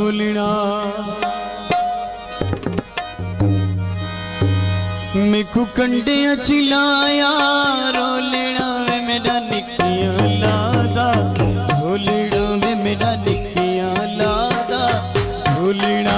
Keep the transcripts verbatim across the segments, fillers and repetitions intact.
رولنا۔ میکوں کنڈیاں چلایا، رولنا وے میݙا نکیاں لادا، رولنا وے میݙا نکیاں لادا، رولنا۔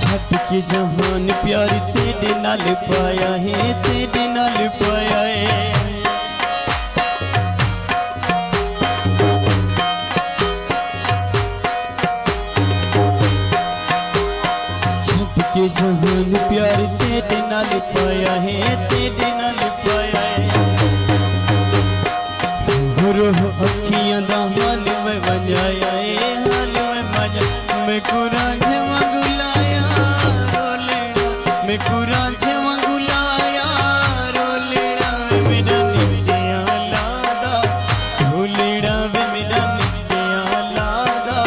چھڈ کے جہان پیار تیݙے نال پایا ہے، تیݙے نال پایا ہے۔ چھڈ کے جہان پیار تیݙے نال پایا ہے، تیݙے نال پایا ہے۔ روح اکھیاں دا حال میں ونڄایا اے، حال میں ونڄا، میکوں رانجھے وانگوں لایا، رولنا، میکوں رانجھے وانگوں لایا، رولنا وے میݙا نکیاں لادا، رولنا وے میݙا نکیاں لادا،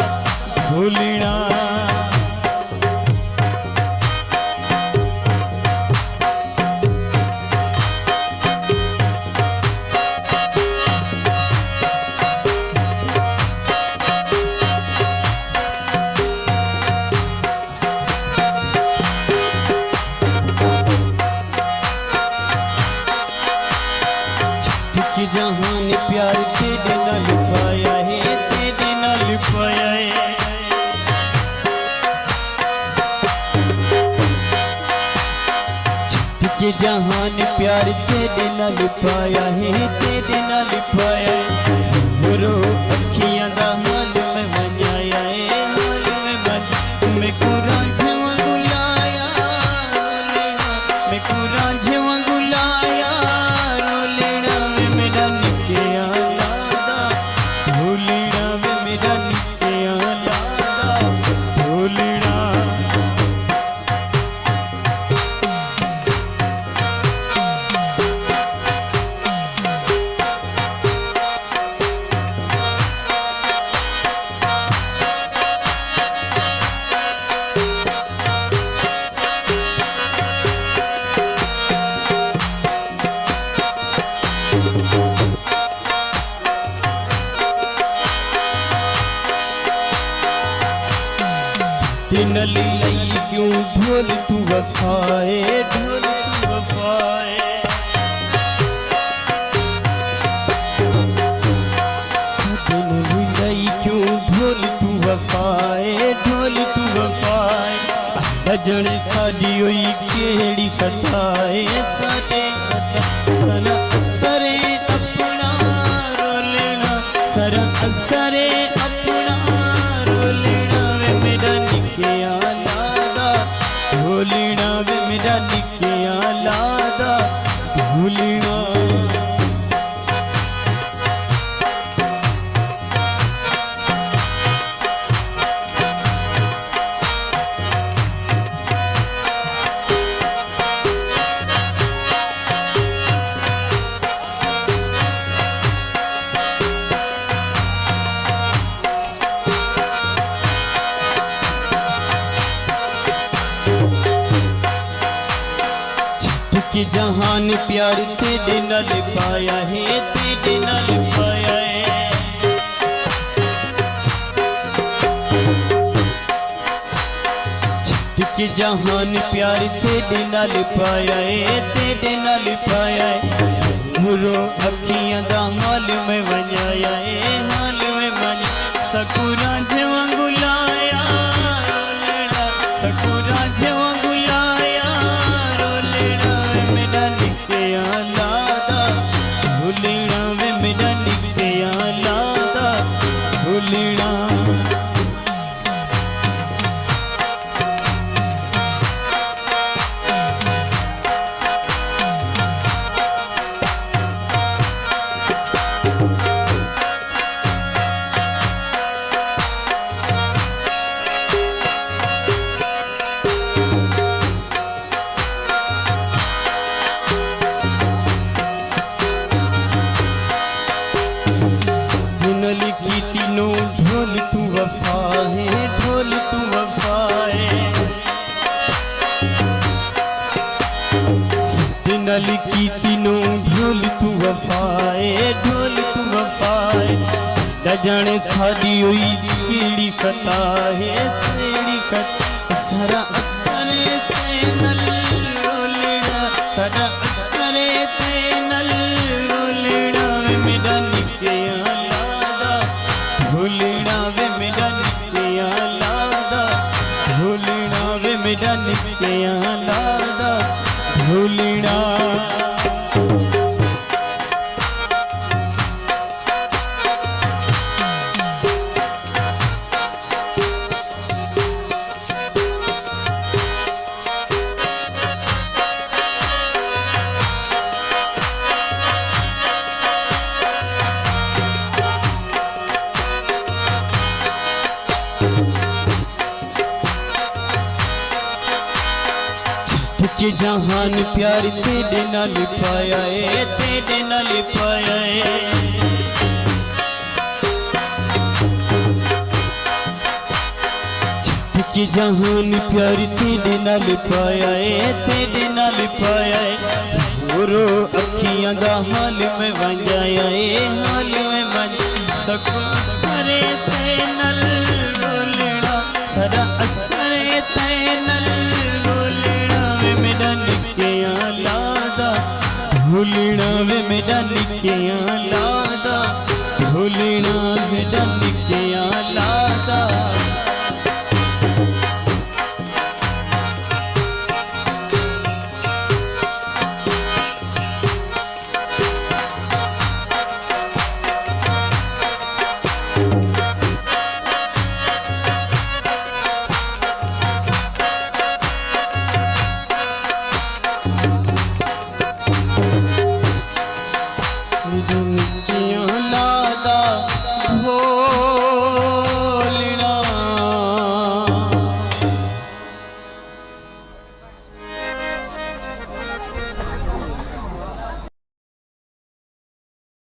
رولنا۔ چھڈ کے جہان پیار تیݙے نال پایا ہے، تیݙے نال پایا ہے۔ چھڈ کے جہان پیار تیݙے نال پایا ہے، تیݙے نال پایا ہے۔ روح اکھیاں دا حال میں ونڄایا ہے، حال میں ونڄا، میکوں رانجھے وانگوں لایا، رولنا، میکوں رانجھے وانگوں لایا، رولنا وے میݙا نکیاں لادا، رولنا وے میݙا نکیاں لادا، رولنا۔ تیݙے نال لائی کیوں ڈھول توں وفا اے، ڈھول توں وفا اے۔ ساݙے نال لائی کیوں ڈھول توں وفا اے، ڈھول توں وفا اے۔ بجݨ ساݙی ہوئی کیڑھی خطا اے، ساݙے خطا سارا اثر اے اپݨا، رولنا سارا اثر اے اپݨا، رولنا وے میݙا نکیاں لادا، رولنا وے میݙا نکیاں لادا، رولنا۔ چھڈ کے جہان پیار تیݙے نال پایا ہے، تیݙے نال پایا ہے۔ چھڈ کے جہان پیار تیݙے نال پایا اے، تیݙے نال پایا اے۔ روح اکھیاں دا حال میں ونڄایا اے، حال میں ونڄا۔ ساکوں رانجھے وانگوں لایا، رولنا، ساکوں رانجھے وانگوں لایا، رولنا وے میݙا نکیاں لادا، رولنا وے میݙا نکیاں لادا، رولنا۔ ڄاݨے ساݙی ہوئی کیڑھی خطا ہے، سیڑھی خطا۔ سارا اثر تیں نال رولݨا، سارا اثر تیں نال رولݨا۔ وے میݙا نکیاں لاݙا بھولݨا، وے میݙا نکیاں لاݙا بھولݨا، وے میݙا نکیاں لاݙا بھولݨا۔ چھت کے جہان پیار تیݙے نال پایا اے، تیݙے نال پایا اے۔ چھت کے جہان پیار تیݙے نال پایا اے، تیݙے نال پایا اے۔ رو رو اکھیاں دا حال میں ونڄایا اے، حال میں ونڄ۔ سکو سرے تیں نال رولݨا، سارا اثر تیں نال رولݨا۔ وے میݙا نکیاں لاݙا بھولݨا، وے میݙا نکیاں لاݙا بھولݨا، میݙا نکیاں لاݙا۔